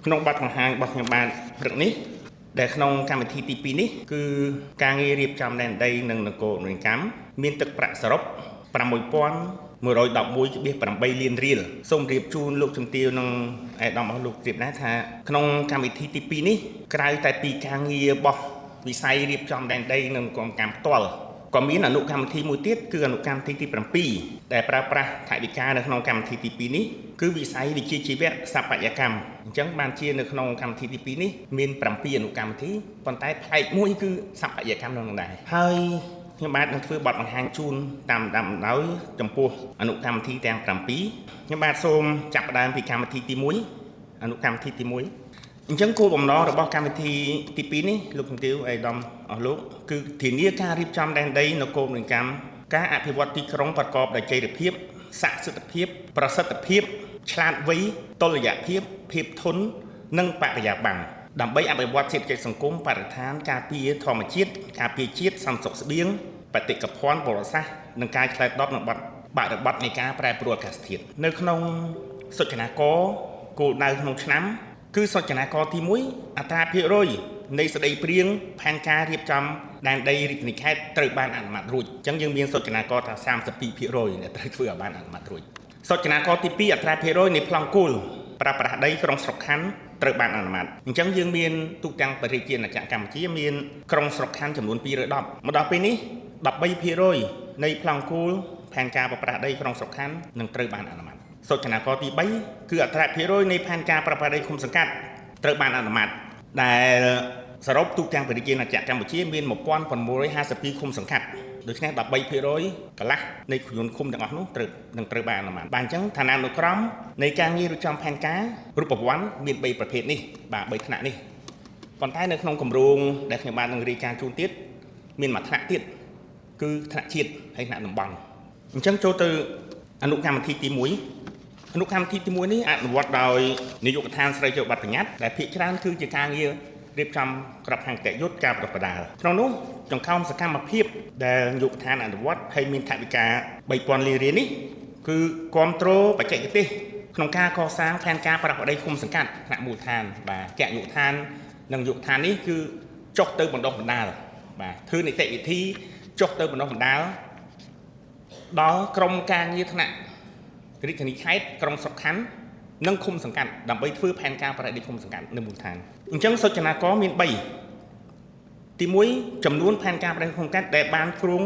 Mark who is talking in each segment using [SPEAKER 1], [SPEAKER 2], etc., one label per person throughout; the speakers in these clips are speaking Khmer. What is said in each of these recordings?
[SPEAKER 1] ក្នុងបទបង្ហាញរបស់ខ្ញុំបាទព្រឹកនេះដែលក្នុងកម្មវិធីទី2នេះគឺការងាររៀបចំដែនដីនិងនគរនិកម្មមានទឹកប្រាក់សរុប6111.8លានរៀលសូមរៀបជូនលោកជំទាវនិងឯកឧត្តមអស់លោកជ្រាបដែរថាក្នុងកម្មវិធីទី2នេះក្រៅតែពីការងាររបស់វិស័យរៀបចំដែនដីនិងនគរកម្មផ្ទាល់ក៏មានអនុកម្មវិធីមួយទៀតគឺអនុកម្មវិធីទី7ដែលប្រើប្រាស់ថវិកានៅក្នុងកម្មវិធីទី2នេះគឺវិស័យវិជ្ជាជីវៈស្ថាបត្យកម្មអញ្ចឹងបានជានៅក្នុងកម្មវិធីទី2នេះមាន7អនុកម្មវិធីប៉ុន្តែផ្នែកមួយគឺស្ថាបត្យកម្មក្នុងនោះដែរហើយខ្ញុំបាទនឹងធ្វើបទបង្ហាញជូនតាមដាំដោយចំពោះអនុកម្មវិធីទាំង7ខ្ញុំបាទសូមចាប់ផ្ដើមពីកម្មវិធីទី1អនុកម្មវិធីទី1អញ្ចឹងគោលបំណងរបស់កម្មវិធីទី2នេះលោកជំទាវឯកឧត្តមអស់លោកគឺធានាការរៀបចំដែនដីនគរនិកម្មការអភិវឌ្ឍទីក្រុងប្រកបដោយចីរភាពស័ក្តិសិទ្ធិភាពប្រសិទ្ធភាពឆ្លាតវៃតុល្យភាពភាពធន់និងបរិយាបន្នដើម្បីអភិវឌ្ឍសេដ្ឋកិច្ចសង្គមបរិស្ថានការពារធម្មជាតិការពារជាតិសន្តិសុខស្បៀងបេតិកភណ្ឌប្រវត្តិសាស្ត្រនិងការឆ្លើយតបនឹងបទបរិបទនៃការប្រែប្រួលអាកាសធាតុនៅក្នុងសុចនាករគោលដៅក្នុងឆ្នាំគឺសុចនាករទី1អត្រាភាគរយនៃស្ដីព្រៀងផែនការរៀបចំដែនដីរាជធានីខេត្តត្រូវបានអនុម័តរួចអញ្ចឹងយើងមានសុចនាករថា32%ដែលត្រូវធ្វើឲ្យបានអនុម័តរួចសុចនាករទី2អត្រាភាគរយនៃប្លង់គោលប្រើប្រាស់ដីក្រុងស្រុកខណ្ឌត្រូវបានអនុម័តអញ្ចឹងយើងមានទូទាំងប្រជាជាតិកម្ពុជាមានក្រុងស្រុកខណ្ឌចំនួន210មកដល់ពេលនេះ13%នៃប្លង់គោលផែនការប្រើប្រាស់ដីក្រុងស្រុកខណ្ឌនឹងត្រូវបានអនុម័តសុចនាករទី3គឺអត្រាភាគរយនៃផែនការប្រើប្រាស់ដីឃុំសង្កាត់ត្រូវបានអនុម័តដែលសរុបទូទាំងប្រជាជាតិកម្ពុជាមាន1652ឃុំសង្កាត់ដូច្នេះ13%កន្លះនៃចំនួនឃុំទាំងអស់នោះត្រូវនឹងត្រូវបានអនុម័តបាទអញ្ចឹងឋានានុក្រមនៃការងាររៀបចំផែនការរូបវ័ន្តមាន3ប្រភេទនេះបាទ3ថ្នាក់នេះប៉ុន្តែនៅក្នុងគម្រោងដែលខ្ញុំបាននឹងរាយការណ៍ជូនទៀតមានមួយថ្នាក់ទៀតគឺថ្នាក់ជាតិហើយថ្នាក់តំបន់អញ្ចឹងចូលទៅអនុកម្មវិធីទី1អនុកម្មវិធីទី1នេះអនុវត្តដោយនាយកដ្ឋានស្រីជបត្តិបញ្ញត្តិដែលភាគច្រើនគឺជាការងាររៀបចំក្របខ័ណ្ឌគតិយុត្តការប្រដៅដាលក្នុងនោះចង្កោមសកម្មភាពដែលនាយកដ្ឋានអនុវត្តហើយមានថវិកា3000លានរៀលនេះគឺគ្រប់គ្រងបច្ចេកទេសក្នុងការកសាងផែនការប្រតិបត្តិឃុំសង្កាត់ថ្នាក់មូលដ្ឋានបាទគណៈនាយកដ្ឋាននិងនាយកដ្ឋាននេះគឺចុះទៅបណ្ដុះបណ្ដាលបាទធ្វើនីតិវិធីចុះទៅបណ្ដុះបណ្ដាលដល់ក្រុមការងារថ្នាក់រាជធានីខេត្តក្រុងស្រុកខណ្ឌនិងឃុំសង្កាត់ដើម្បីធ្វើផែនការប្រតិបត្តិឃុំសង្កាត់នៅមូលដ្ឋានអញ្ចឹងសុចនាករមាន3ទី1ចំនួនផែនការប្រតិបត្តិឃុំសង្កាត់ដែលបានគ្រោង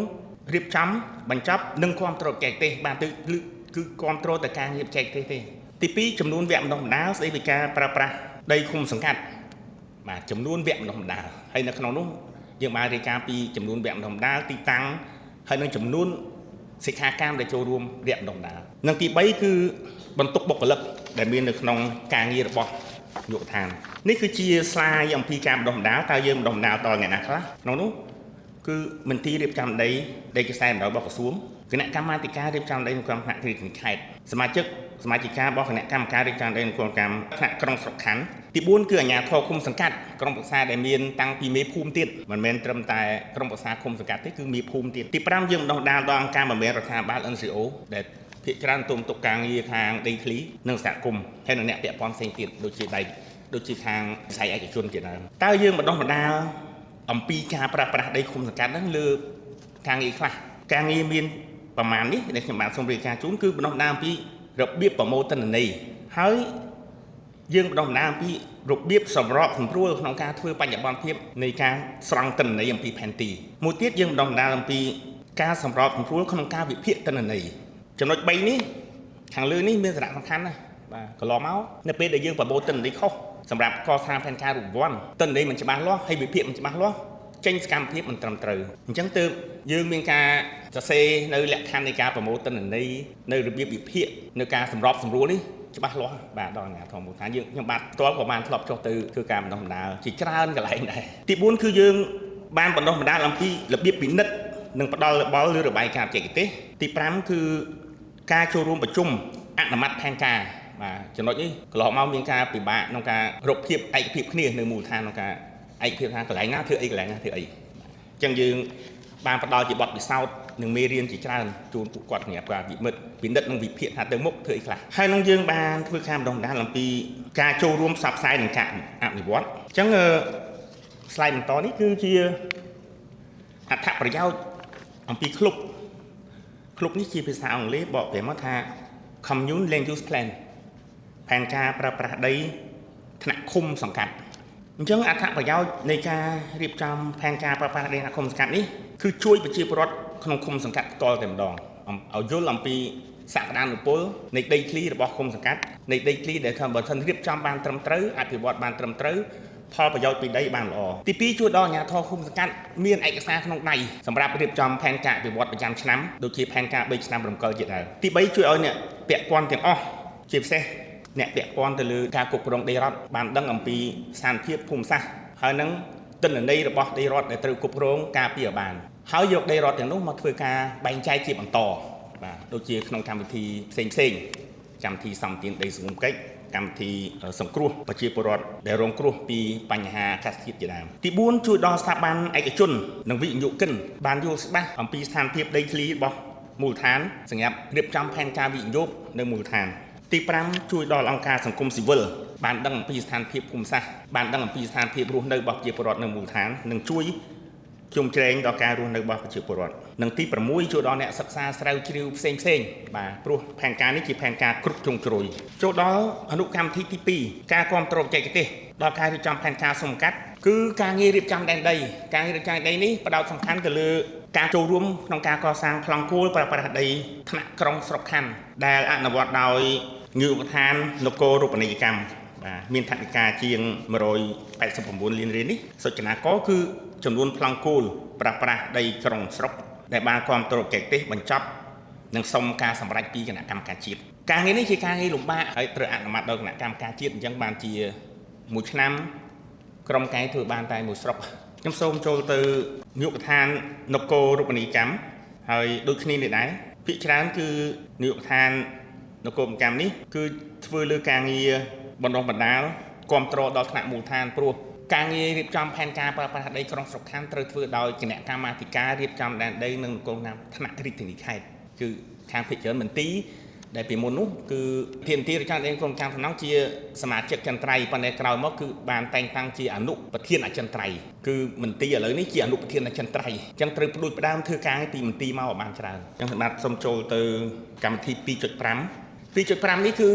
[SPEAKER 1] រៀបចំបញ្ចប់និងគ្រប់គ្រងបច្ចេកទេសបានទៅគឺគ្រប់គ្រងតែការងារបច្ចេកទេសទេទី2ចំនួនវគ្គបណ្ដុះបណ្ដាលស្ដីពីការប្រើប្រាស់ដីឃុំសង្កាត់បាទចំនួនវគ្គបណ្ដុះបណ្ដាលហើយនៅក្នុងនោះយើងបានរាយការណ៍ពីចំនួនវគ្គបណ្ដុះបណ្ដាលទីតាំងហើយនិងចំនួនសិក្ខាកាមដែលចូលរួមវគ្គបណ្ដុះបណ្ដាលនិងទី3គឺបន្ទុកបុគ្គលិកដែលមាននៅក្នុងការងាររបស់នាយកដ្ឋាននេះគឺជាស្លាយអំពីការបណ្ដុះបណ្ដាលតើយើងបណ្ដុះបណ្ដាលដល់អ្នកណាខ្លះក្នុងនោះគឺមន្ទីររៀបចំដីដីកសែបណ្ដោយរបស់ក្រសួងគណៈកម្មាធិការរៀបចំដីនៅក្នុងថ្នាក់រាជធានីខេត្តសមាជិកសមាជិការបស់គណៈកម្មការរៀបចំដីនៅក្នុងកម្មថ្នាក់ក្រុងស្រុកខណ្ឌទី4គឺអាជ្ញាធរឃុំសង្កាត់ក្រុមប្រឹក្សាដែលមានតាំងពីមេភូមិទៀតមិនមែនត្រឹមតែក្រុមប្រឹក្សាឃុំសង្កាត់ទេគឺមេភូមិទៀតទី5យើងបណ្ដុះដាលដល់អង្គការមិនមែនរដ្ឋាភិបាល NGO ដែលភាគច្រើនទុំទុកការងារខាងដីធ្លីនិងសហគមន៍ហើយនិងអ្នកពាក់ព័ន្ធផ្សេងទៀតដូចជាដៃដូចជាខាងវិស័យឯកជនជាដើមតើយើងបណ្ដុះបណ្ដាលអំពីការប្រើប្រាស់ដីឃុំសង្កាត់ហ្នឹងលើការងារខ្លះការងារមានប្រមាណនេះដែលខ្ញុំបានសូមរាយការណ៍ជូនគឺបណ្ដុះបណ្ដាលអំពីរបៀបប្រមូលទិន្នន័យហើយយើងបណ្ដុះបណ្ដាលអំពីរបៀបសម្របសម្រួលក្នុងការធ្វើបញ្ញបន្ថភាពនៃការស្រង់ទិន្នន័យអំពីផែនទីមួយទៀតយើងបណ្ដុះបណ្ដាលអំពីការសម្របសម្រួលក្នុងការវិភាគទិន្នន័យចំណុច3នេះខាងលើនេះមានសារៈសំខាន់ណាស់បាទកន្លងមកនៅពេលដែលយើងប្រមូលទិន្នន័យខុសសម្រាប់កសាងផែនការរូបវ័ន្តទិន្នន័យមិនច្បាស់លាស់ហើយវិភាគមិនច្បាស់លាស់ចេញសកម្មភាពមិនត្រឹមត្រូវអញ្ចឹងទើបយើងមានការសរសេរនៅលក្ខខណ្ឌនៃការប្រមូលទិន្នន័យនៅរបៀបវិភាគនៅការសម្របសម្រួលនេះច្បាស់លាស់បាទដល់អាជ្ញាធរមូលដ្ឋានយើងខ្ញុំបាទផ្ទាល់ក៏បានធ្លាប់ចុះទៅធ្វើការបណ្ដុះបណ្ដាលជាច្រើនកន្លែងដែរទី4គឺយើងបានបណ្ដុះបណ្ដាលអំពីរបៀបពិនិត្យនិងផ្ដល់យោបល់លើរបាយការណ៍បច្ចេកទេសទី5គឺការចូលរួមប្រជុំអនុម័តផែនការបាទចំណុចនេះកន្លងមកមានការពិបាកក្នុងការរកភាពឯកភាពគ្នានៅមូលដ្ឋានក្នុងការឯកភាពថាកន្លែងណាធ្វើអីកន្លែងណាធ្វើអីអញ្ចឹងយើងបានផ្ដល់ជាបទពិសោធន៍ និងមេរៀនជាច្រើនជូនពួកគាត់សម្រាប់ការវិមិត្តពិនិត្យនិងវិភាគថាទៅមុខធ្វើអីខ្លះហើយនឹងយើងបានធ្វើការម្ដងម្ដាលអំពីការចូលរួមផ្សព្វផ្សាយនិងការអនុវត្តអញ្ចឹង slide បន្តនេះគឺជាអត្ថប្រយោជន៍អំពីក្លុបក្លុបនេះជាភាសាអង់គ្លេសបកប្រែមកថា Commune Land Use Plan ផែនការប្រើប្រាស់ដីថ្នាក់ឃុំសង្កាត់អញ្ចឹងអត្ថប្រយោជន៍នៃការរៀបចំផែនការប្រើប្រាស់ដីថ្នាក់ឃុំសង្កាត់នេះគឺជួយប្រជាពលរដ្ឋក្នុងឃុំសង្កាត់ផ្ទាល់តែម្ដងឲ្យយល់អំពីសក្តានុពលនៃដីធ្លីរបស់ឃុំសង្កាត់នៃដីធ្លីដែលថាបើសិនរៀបចំបានត្រឹមត្រូវអភិវឌ្ឍបានត្រឹមត្រូវផលប្រយោជន៍ពីដីបានល្អទី2ជួយដល់អាជ្ញាធរឃុំសង្កាត់មានឯកសារក្នុងដៃសម្រាប់រៀបចំផែនការអភិវឌ្ឍប្រចាំឆ្នាំដូចជាផែនការ3ឆ្នាំរំកិលជាដើមទី3ជួយឲ្យអ្នកពាក់ព័ន្ធទាំងអស់ជាពិសេសអ្នកពាក់ព័ន្ធទៅលើការគ្រប់គ្រងដីរដ្ឋបានដឹងអំពីស្ថានភាពភូមិសាស្ត្រហើយនឹងទិន្នន័យរបស់ដីរដ្ឋដែលត្រូវគ្រប់គ្រងការពារបានហើយយកដីរដ្ឋទាំងនោះមកធ្វើការបែងចែកជាបន្តបាទដូចជាក្នុងកម្មវិធីផ្សេងផ្សេងកម្មវិធីសម្បទានដីសង្គមកិច្ចកម្មវិធីសង្គ្រោះប្រជាពលរដ្ឋដែលរងគ្រោះពីបញ្ហាអាកាសធាតុជាដើមទី4ជួយដល់ស្ថាប័នឯកជននិងវិនិយោគិនបានយល់ច្បាស់អំពីស្ថានភាពដីធ្លីរបស់មូលដ្ឋានសម្រាប់រៀបចំផែនការវិនិយោគនៅមូលដ្ឋានទី5ជួយដល់អង្គការសង្គមស៊ីវិលបានដឹងអំពីស្ថានភាពភូមិសាស្ត្របានដឹងអំពីស្ថានភាពរស់នៅរបស់ប្រជាពលរដ្ឋនៅមូលដ្ឋាននិងជួយជុំជ្រែងដល់ការរស់នៅរបស់ប្រជាពលរដ្ឋនិងទី6ជួយដល់អ្នកសិក្សាស្រាវជ្រាវផ្សេងផ្សេងបាទព្រោះផែនការនេះជាផែនការគ្រប់ជ្រុងជ្រោយចូលដល់អនុកម្មវិធីទី2ការគ្រប់គ្រងបច្ចេកទេសដល់ការរៀបចំផែនការសំកាត់គឺការងាររៀបចំដែនដីការងាររៀបចំដែនដីនេះផ្ដោតសំខាន់ទៅលើការចូលរួមក្នុងការកសាងប្លង់គោលប្រើប្រាស់ដីថ្នាក់ក្រុងស្រុកខណ្ឌដែលអនុវត្តដោយនាយកដ្ឋាននគររូបនីយកម្មបាទមានថវិកាជាង189លានរៀលនេះសុចនាករគឺចំនួនប្លង់គោលប្រើប្រាស់ដីក្រុងស្រុកដែលបានគ្រប់គ្រងបច្ចេកទេសបញ្ចប់និងសុំការសម្រេចពីគណៈកម្មការជាតិការងារនេះជាការងារលំបាកហើយត្រូវអនុម័តដោយគណៈកម្មការជាតិអញ្ចឹងបានជាមួយឆ្នាំក្រុមកែធ្វើបានតែមួយស្រុកខ្ញុំសូមចូលទៅនាយកដ្ឋាននគររូបនីយកម្មហើយដូចគ្នានេះដែរភាគច្រើនគឺនាយកដ្ឋាននគររូបនីយកម្មនេះគឺធ្វើលើការងារបណ្ដុះបណ្ដាលគ្រប់គ្រងដល់ថ្នាក់មូលដ្ឋានព្រោះការងាររៀបចំផែនការប្រើប្រាស់ដីក្រុងស្រុកខណ្ឌត្រូវធ្វើដោយគណៈកម្មាធិការរៀបចំដែនដីនិងនគរកម្មថ្នាក់រាជធានីខេត្តគឺខាងភាគច្រើនមន្ទីរដែលពីមុននោះគឺធានទីរៀបចំដែនក្រុមកម្មសំណង់ជាសមាជិកចន្ទ្រៃប៉ុន្តែក្រោយមកគឺបានតែងតាំងជាអនុប្រធានអចិន្ត្រៃយ៍គឺមន្ទីរឥឡូវនេះជាអនុប្រធានអចិន្ត្រៃយ៍អញ្ចឹងត្រូវផ្ដួចផ្ដើមធ្វើការពីមន្ទីរមកឲ្យបានច្រើនអញ្ចឹងសម្រាប់សូមចូលទៅកម្មវិធី 2.5 2.5 នេះគឺ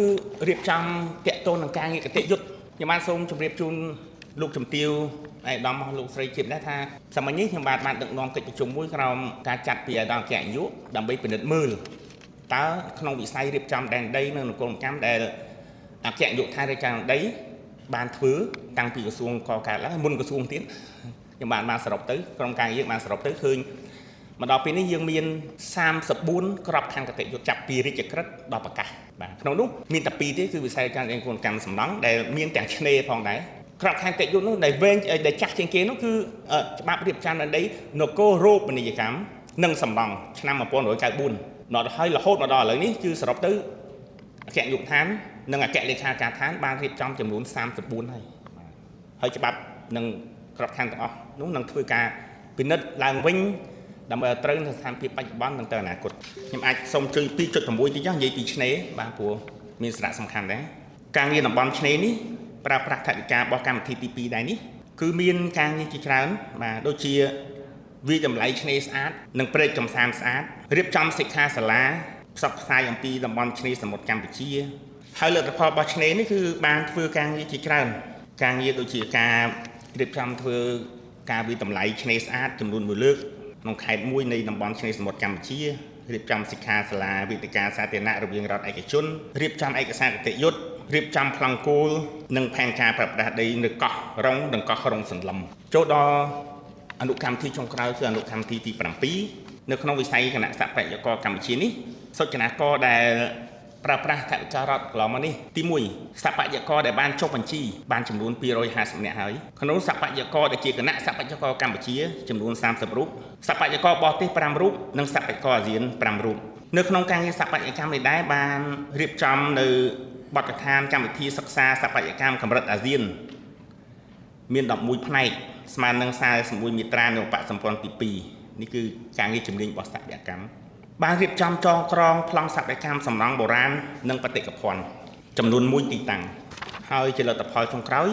[SPEAKER 1] រៀបចំតាក់ទងនឹងការងារគតិយុត្តខ្ញុំបានសូមជម្រាបជូនលោកជំទាវឯកឧត្តមលោកស្រីជាម្នេះថាសម័យនេះខ្ញុំបាទបានដឹកនាំកិច្ចប្រជុំមួយក្រោមការចាត់ពីឯកឧត្តមអគ្គនាយកដើម្បីពិនិត្យមើលតើក្នុងវិស័យរៀបចំដែនដីនិងនគរកម្មដែលអគ្គនាយកដ្ឋានរៀបចំដីបានធ្វើតាំងពីក្រសួងកកើតឡើងមុនក្រសួងទៀតខ្ញុំបានសរុបទៅក្រុមការងារបានសរុបទៅឃើញមកដល់ពេលនេះយើងមាន34ក្របខ័ណ្ឌគតិយុត្តចាប់ពីរាជក្រឹត្យដល់ប្រកាសបាទក្នុងនោះមានតែ2ទេគឺវិស័យការងារកម្មសំណង់ដែលមានទាំងឆ្នេរផងដែរក្របខ័ណ្ឌគតិយុត្តនោះដែលវែងដែលចាស់ជាងគេនោះគឺច្បាប់រៀបចំដែនដីនគររូបនីយកម្មនិងសំណង់ឆ្នាំ1994ដល់ហើយរហូតមកដល់ឥឡូវនេះគឺសរុបទៅអគ្គនាយកដ្ឋាននិងអគ្គលេខាធិការដ្ឋានបានរៀបចំចំនួន34ហើយហើយច្បាប់និងក្របខ័ណ្ឌទាំងអស់នោះនឹងធ្វើការពិនិត្យឡើងវិញដើម្បីឲ្យត្រូវនឹងស្ថានភាពបច្ចុប្បន្ននិងទៅអនាគតខ្ញុំអាចសូមជួយ 2.6 តិចនិយាយពីឆ្នេរបាទព្រោះមានសារៈសំខាន់ដែរការងារតំបន់ឆ្នេរនេះប្រើប្រាស់ថវិការបស់កម្មវិធីទី2ដែរនេះគឺមានការងារជាច្រើនបាទដូចជាវាតម្លៃឆ្នេរស្អាតនិងព្រែកកំសាន្តស្អាតរៀបចំសិក្ខាសាលាផ្សព្វផ្សាយអំពីតំបន់ឆ្នេរសមុទ្រកម្ពុជាហើយលទ្ធផលរបស់ឆ្នេរនេះគឺបានធ្វើការងារជាច្រើនការងារដូចជាការរៀបចំធ្វើការវាតម្លៃឆ្នេរស្អាតចំនួន1លើកក្នុងខេត្តមួយនៃតំបន់ឆ្នេរសមុទ្រកម្ពុជារៀបចំសិក្ខាសាលាវេទិកាសាធារណៈរវាងរដ្ឋឯកជនរៀបចំឯកសារគតិយុត្តរៀបចំប្លង់គោលនិងផែនការប្រើប្រាស់ដីនៅកោះរ៉ុងនិងកោះរ៉ុងសន្លឹមចូលដល់អនុកម្មវិធីចុងក្រោយគឺអនុកម្មវិធីទី7នៅក្នុងវិស័យគណៈសព្វយករកម្ពុជានេះសុចនាករដែលប្រើប្រាស់ថវិការដ្ឋកន្លងមកនេះទី1សព្វយករដែលបានចុះបញ្ជីបានចំនួន250នាក់ហើយក្នុងសព្វយករដែលជាគណៈសព្វយករកម្ពុជាចំនួន30រូបសព្វយករបរទេស5រូបនិងសព្វយករអាស៊ាន5រូបនៅក្នុងការងារសព្វយកម្មនេះដែរបានរៀបចំនៅបទដ្ឋានកម្មវិធីសិក្សាសព្វយកម្មកម្រិតអាស៊ានមាន11ផ្នែកស្មើនឹង41មាត្រានៃឧបសម្ព័ន្ធទី នេះគឺការងារជំនាញរបស់ស្ថាបត្យកម្មបានរៀបចំចងក្រងប្លង់ស្ថាបត្យកម្មសំណង់បុរាណនិងបេតិកភណ្ឌចំនួន1ទីតាំងហើយជាលទ្ធផលចុងក្រោយ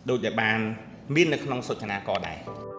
[SPEAKER 1] ដូចដែលបានមាននៅក្នុងសូចនាករដែរ។